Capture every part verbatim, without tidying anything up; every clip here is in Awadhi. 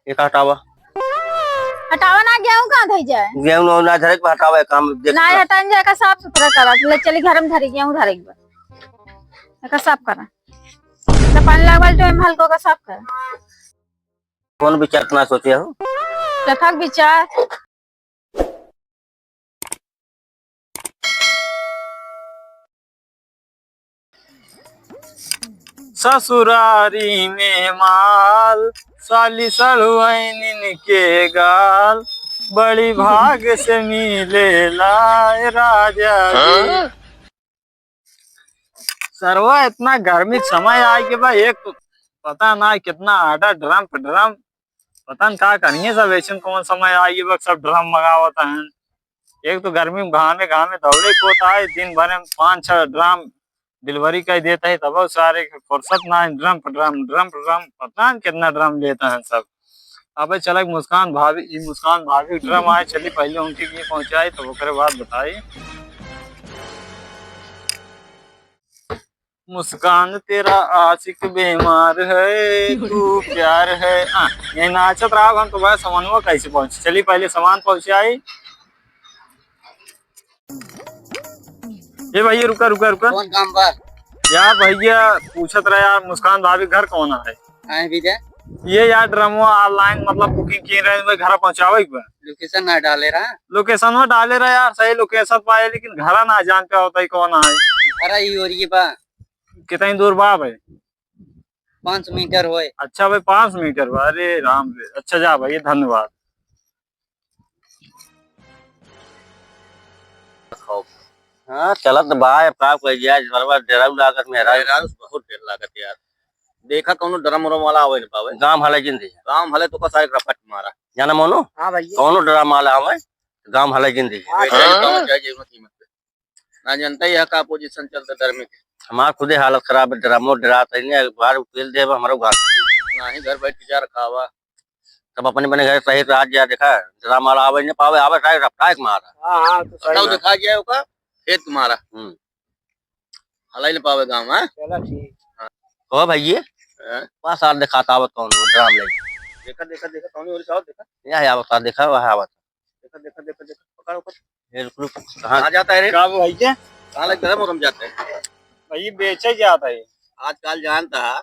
एक हटावा। हटावा ना, गेहूं कहाँ धई जाए? गेहूं ना, ना धरे के बा, हटावा, एक काम देख ना, लो। हटाइन जाए का, साफ सुथरा करा, ले चली घर में धरी, गेहूं धरे के बा। एका साफ करा। तो पानी लागल तो एम हल्को का साफ करा। कौन विचार इतना सोचे हो? लेखक विचार। ससुरारी में माल, साली सड़ुआइनिन के गाल, बड़ी भाग से मिलेला ए राजा जी। हाँ? सरवा इतना गर्मी के समय आइ के बा, एक तो पता ना कितना आटा ड्रम पे ड्रम, पता न का करिए सब, ऐसन कौन समय आइ के बा, सब ड्रम मंगावत हैं। एक तो गर्मी में घामे घामे दौड़े को होता है, दिन भर में पाँच छह ड्रम डिलीवरी कर देता है, तब सारे के फुर्सत ना है, ड्रम पे ड्रम, ड्रम पे ड्रम, पता न कितना ड्रम लेता है सब। अबे चला मुस्कान भाभी, ई मुस्कान भाभी ड्रम आए, चली पहले उनके लिए पहुंचाई, तब ओकरे बाद बताई। मुस्कान तेरा आशिक बीमार है, तू प्यार है। आ, यही नाचत रहा हम तो भाई सामानवा कैसे पहुंचे? चली पहले सामान पहुंचाई। ए भैया रुका, रुका, रुका। कौन काम बा? यार भैया पूछत रहा यार, मुस्कान भाभी घर कौन है? आए भैया। ये यार ड्रमवा online मतलब booking किए रहे, मैं घर पहुंचावे के बा। Location ना डाले रहा। Location में डाले रहा यार, सही location पाए, लेकिन घर ना जान पे होता ही कौन है। अरे ये और ये बा। कितनी दूर बा भाई? पाँच मीटर होए। अच्छा भाई, पाँच मीटर बा। अरे राम रे, अच्छा जा भाई, धन्यवाद। हाँ, चलत बा, अब का कइल जाए, इस बार डेराऊ लागत में, मेहरारू बहुत डेर लागत यार। देखा कौनो ड्रम उरम वाला आवे न पावे। गाँव हले जिन दे। गाँव हले तो का सारे रपट मारा। जाना मोनू? हाँ भैया। कौनो ड्रम वाला आवे, गाँव हले जिन दे। हाँ। बेचारी गाँव जाए जरूरत ही मत। ना जनता यह का position चलता ड्रम के। हमार खुदे हालत खराब है, ड्रमो डरात है, ने बाहर उकेल देब, हमरो घर। नाही घर बैठ के जा रखावा। तब अपने, अपने घर सही से आज जा देखा, ड्रम वाला आवे न पावे, आवे सारे रपटाए के मारा। हाँ, हाँ, तो सही बताओ, बात। देखा गया ओका, खेत के मारा। हम्म। हलाई न पावे गाँव, हाँ? चला ठीक। हाँ। कहो भैया, हाँ? पाँच साल दिखाता आवत कौन हो ड्रम ले। देखा, देखा, देखा, कौन हो रही, देखा? यहाँ आवता, देखा, वहाँ आवता। देखा, देखा, देखा, देखा, पकड़, पकड़। ये रुक, रुक, कहाँ? कहाँ जाता है रे? का भैया? कहाँ लग ड्रम उरम जाता है? भाई बेचे जाता है। आजकल जानता है,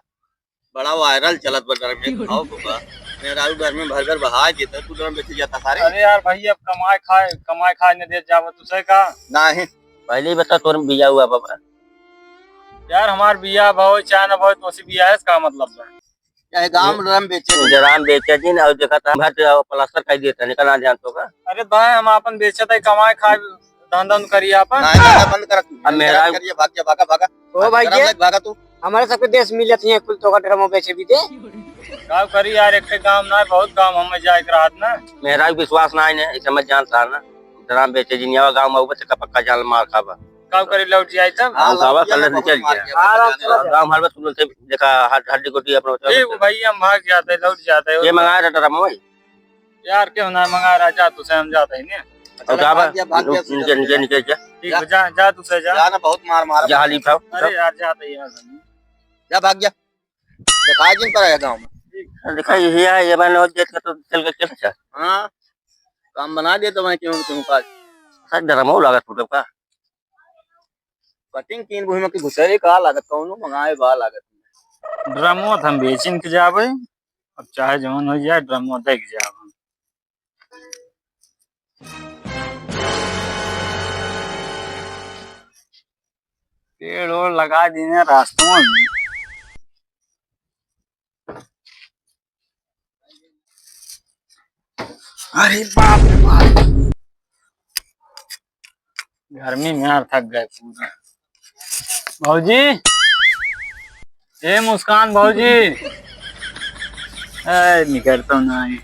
बड़ा viral चलत बा ड्रम में, खाओ बाबा। मेहरारू घर में भर भर बहाय देता, तू ड्रम बेचे जाता सारे। अरे यार भाई, अब कमाए खाए, कमाए खाए न देत जावा, तू सही का? नाही। पहले ही बता, तोर बिया हुआ बाबा? यार हमार बिया भाव चाहे न भाव, तोसे बिया है, इसका मतलब है? चाहे गाँव में ड्रम बेचे। ड्रम बेचे दिन और देखा था, भर के प्लास्टर कर दिए थे, निकल ना ध्यान तो का। अरे भाई, हम अपन बेचे थे, कमाए खाए, धंधा उंधा करिए अपन। ना, ना, ना, बंद कर तू। अब मेरा करिए, भाग जा, भागा, भागा। ओ भाई, ड्रम ये लेके भागा तू। हमारे सबके देश मिलत ही है, कुल तो का ड्रम बेचे भी दे। का करी यार, एक गांव ना, बहुत गांव हमें जाए के रहत ना। मेरा भी विश्वास ना है, इसे मत जानता ना। ड्रम बेचे जिनियावा गांव में, उबे से का पक्का जान मार खाबा। का करी, लौट जाए तब? हाँ, हम खाबा, लौट कल जाए, निकल बहुत मार गया। गया, हाँ, बता लौट जाने जाए। गांव हर बस तुरंत देखा, हट-, हड्डी गोटी अपना होता है। ठीक भाई, हम भाग जाते, लौट जाते हो। ये मंगाए रहा ड्रम भाई। यार, क्यों ना मंगा रहा, जा तू से हम जाते ही नहीं। और चला, का बा? भाग गया, भाग गया, निकल, निकल, निकल जा। ठीक जा। है, जा, जा तू से जा। जा ना, बहुत मार मारा। जा हाली उठाओ। अरे यार, जाते ही यार। जा, भाग जा। दिखाई जिन पर है गाँव में। दिखाई ये है, ये मैंने और देख के तो चल के चल अच्छा। हाँ, काम बना दे तो मैं क्यों, क्यों का। सर, ड्रमो लागत टूटब का? कटिंग तीन बुही में की घुसेरे का लागत, कौनो मंगाए बा लागत। ड्रमो त हम बेचिन के जाबे, अब चाहे जवन हो जाए, ड्रमो दे के जाबे। पेड़ ओड़ लगा दीने रास्तों में। अरे बाप रे बाप, गर्मी में यार थक गए पूरा। भौजी, ए मुस्कान भौजी, ए निकर तो ना आई।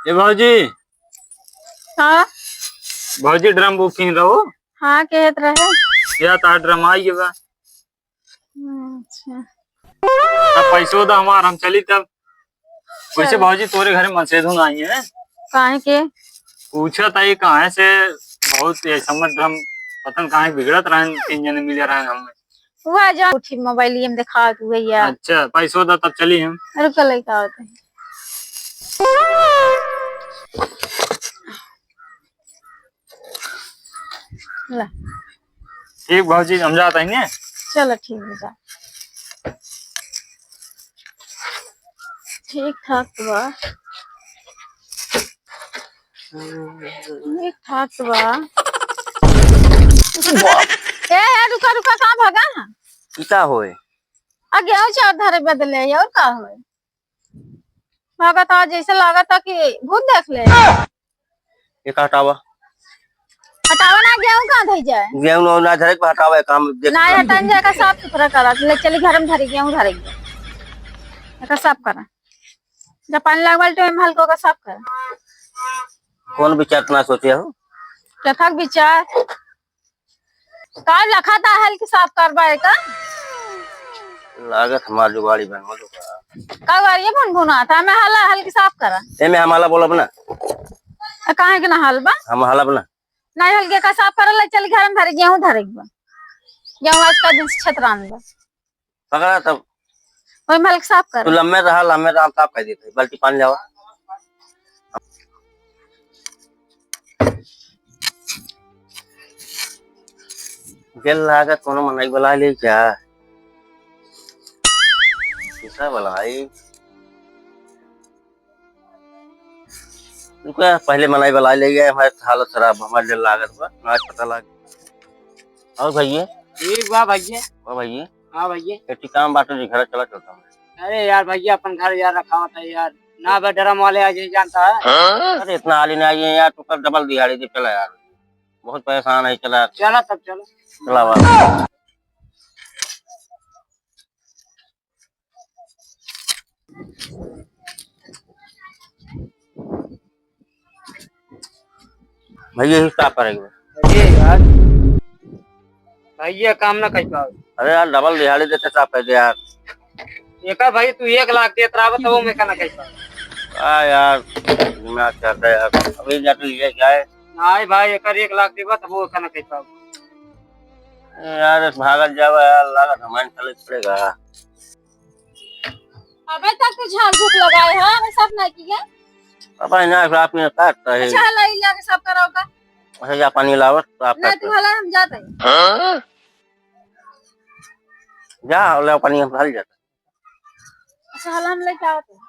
ए भौजी। हाँ। भौजी ड्रम बुकिंग रहो। हाँ, कहत रहे। या तार ड्रम आई बा। अच्छा। अब पैसो दा हमार, हम चली तब। वैसे चल। भौजी तोरे घरे मनसेधु नाही है। काहे के? पूछा था ये कहाँ से, बहुत ये समझ हम पता न कहाँ बिगड़त रहन, तीन जने मिले रहन हम। वह जा उठी मोबाइल ये में दिखावत हुए या। अच्छा, पैसो दा तब चली हम। रुक, लइका आवत है। ला। ठीक भौजी, हम जात हई ने। चलो ठीक है, जा। ठीक ठाक तो बा। ठीक ठाक तो बा। ए, ए, रुका, रुका, कहाँ भागा है? ई का होए? आ, गेहूं चाउर धरे बदले, और का होए? लागत है, जैसे लागत है कि भूत देख ले। ये का हटावा? हटावा ना, गेहूं कहाँ धई जाए? गेहूं ना, ना धरे के हटावा, काम देख। ना हटान जाए, का साफ सुथरा करा, ले चली घर में धरी, गेहूं धरे के। एका साफ करा। जब पानी लागल तो एम हल्को का साफ करा। कौन विचार इतना सोचे हो? क्या था विचार? का लखा ता हल के साफ करबा है का? लागत हमार जुगाड़ी बन मत होगा। का गाड़िए बन बुना था, मैं हला हल के साफ करा। ए, मैं हमाला बोलब ना। आ, काहे के ना हल बा? हम हला बना। नहीं हल के का साफ करल, चल घर में धरे, गेहूं धरे के बा। गेहूं आज का दिन से छतरान बा। पकड़ा तब। ओई में हल के साफ कर। तू लम्बे रहा, लम्बे रहा, हम साफ कर देते। बाल्टी पानी लावा। गेल लागत कोनो मनई बुला ले क्या? कैसा बुलाई? रुका, पहले मनई बुला ले गए, हमारे हालत खराब, हमारे गेल लागत बा, आज पता लाग। और भैया? ठीक बा भैया। ओ भैया? हाँ भैया। एक ठे काम बाटे जी, घर चला चलता हूँ। अरे यार भैया, अपन घर यार रखा होता है यार, ना बे ड्रम वाले आ जाए जानता है। अरे इतना हाली ना आइए यार, तू कल डबल दिहाड़ी दे, चला यार, बहुत परेशान है, चला। चला तब चला। चला बाबा। भैया, यही साफ करेंगे। अरे यार, भैया काम ना कर पाओ। अरे यार, डबल दिहाड़ी देते साफ कर दे यार। एका भाई तू एक लाख देत रहा, तब मैं का ना कर पाओ। आ यार, दिमाग चलता है यार। अभी जा तू ये क्या है? नहीं भाई, एकर एक लाख देबा, तब वो का ना कर पाओ। ए यार, भागल जावा यार, लागत हमारे चले पड़ेगा। अबे तक तू झाड़ झूठ लगाए है, हमें सब नहीं किया। अब है ना, आप में काट रहे। अच्छा, लाई लाके सब कराओ का। अच्छा, जा पानी लाओ, तो आप नहीं, काट तू रहे। हला हम जाते हैं। हाँ? जा, ले पानी हम भर जाते। अच्छा, हला हम लेके आओ तो।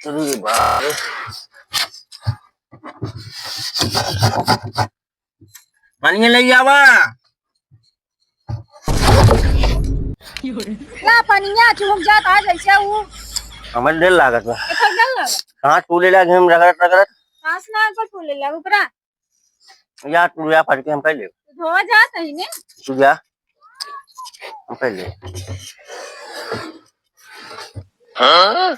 अरे बाप रे। पानी ले आवा। ला पनिया चुहुक जात है जैसे ऊ। हमें देर लागत बा। एकर देर लागत? सांस फूले लागे हम रगड़त रगड़त। सांस ना पर फूले लागे ऊपरा। या तू या फट के हम कर ले। धो जा सही ने। तू जा। हम कर ले। हाँ?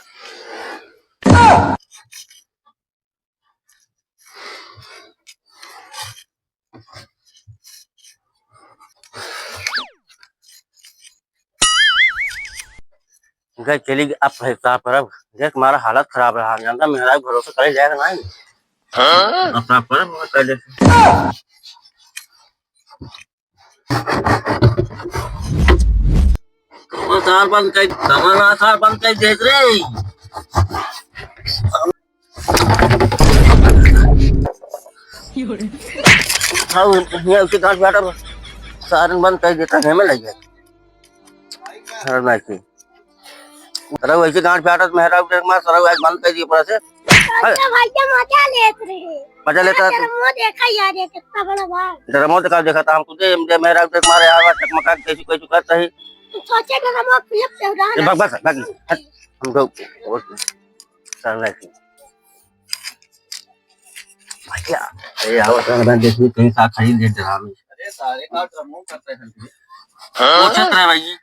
गए चली गई, अब हिसाब करब। देख, हमारा हालत खराब रहा, जानता, मेरा भरोसा करे जाएगा नहीं। हाँ? अब साफ करब, कर दे। कमर सार बंद कर, कमर ना सार बंद कर देख रे। हाँ, ये उसके गांठ बैठा, सारन बंद कर देता है, हमें लग गया। हर ना की। सरऊ ऐसे गांठ फाटत, मेहरारू देख मार, सरऊ आज बंद कर दिए पूरा से। अच्छा, भाई, क्या मजा लेत रहे। मजा लेता है। तेरा मुंह देखा यार, ये कितना बड़ा बाल। तेरा मुंह देखा, देखा था हमको, दे, दे, मेहरारू देख मारे यार, चकमका कैसी, कैसी करता है। तू सोचे तेरा मुंह flip से उड़ा ये ना। भाग, भाग, भाग, हट, हम लोग, और, चल रहा है। भैया, ए, आओ, तो मैं देखी, कहीं का खरीद ले डरावे। अरे, सारे का ड्रमो करते हैं। हाँ? पूछत रहे भाई।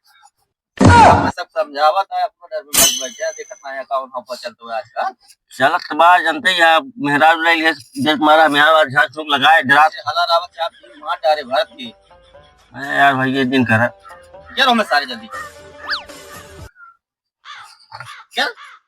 मैं सब समझावत है, अपना डर में मत बैठ जा, देखत ना है कौन हो चल तो आजकल। चलत बा, जनते ही आप मेहरारू ले लिए, जब मारा मेहरारू आज झांक झोंक लगाए, डरा। हला रावत से आप मार डारे भारत की। अरे यार भाई, ये दिन करा। क्या रो मैं सारे जल्दी। क्या?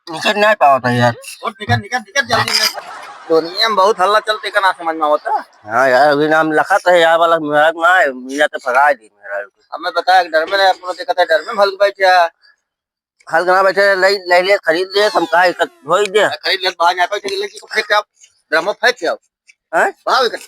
निकल नहीं पावत है यार। उठ, निकल, निकल, निकल जल्दी, निकल। दुनिया में बहुत हल्ला चलते का ना समझ में आवता। हाँ यार, अभी नाम लखत है यार, वाला मेहरारू ना है, मियाँ तो फंसा दी मेहरारू के। अब मैं बताया कि डर में नहीं, अपना देखा था डर में भलक बैठे है। हल गना बैठे, ले, ले ले, खरीद ले, हम कहा एक धोई दे। खरीद ले, बाहर यहाँ पे ले, ले, फेंक के आओ। ड्रम में फेंक के आओ। हैं? भाव कर।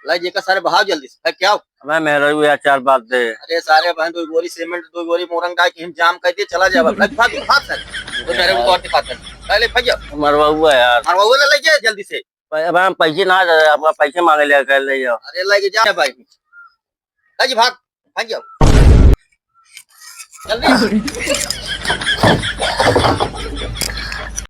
लाई जी का सारे बहाव जल्दी से, फेंक के आओ। मैं मेहरारू यार चार बात दे। अरे सारे बहन, दो बोरी सीमेंट, दो बोरी मोरंग डाल के हम जाम कर दिए, चला जाओ। भाग, भाग, भाग सर। वो मेरे को और दिखाते हैं। पहले फेंक जाओ। मरवा हुआ यार। मरवा हुआ ले जाए जल्दी से। अब हम पैसे ना दे, आपका पैसे मांगे ले कर ले जाओ। अरे लेके जा भाई। लाई जी भाग, भाग जाओ। जल्दी।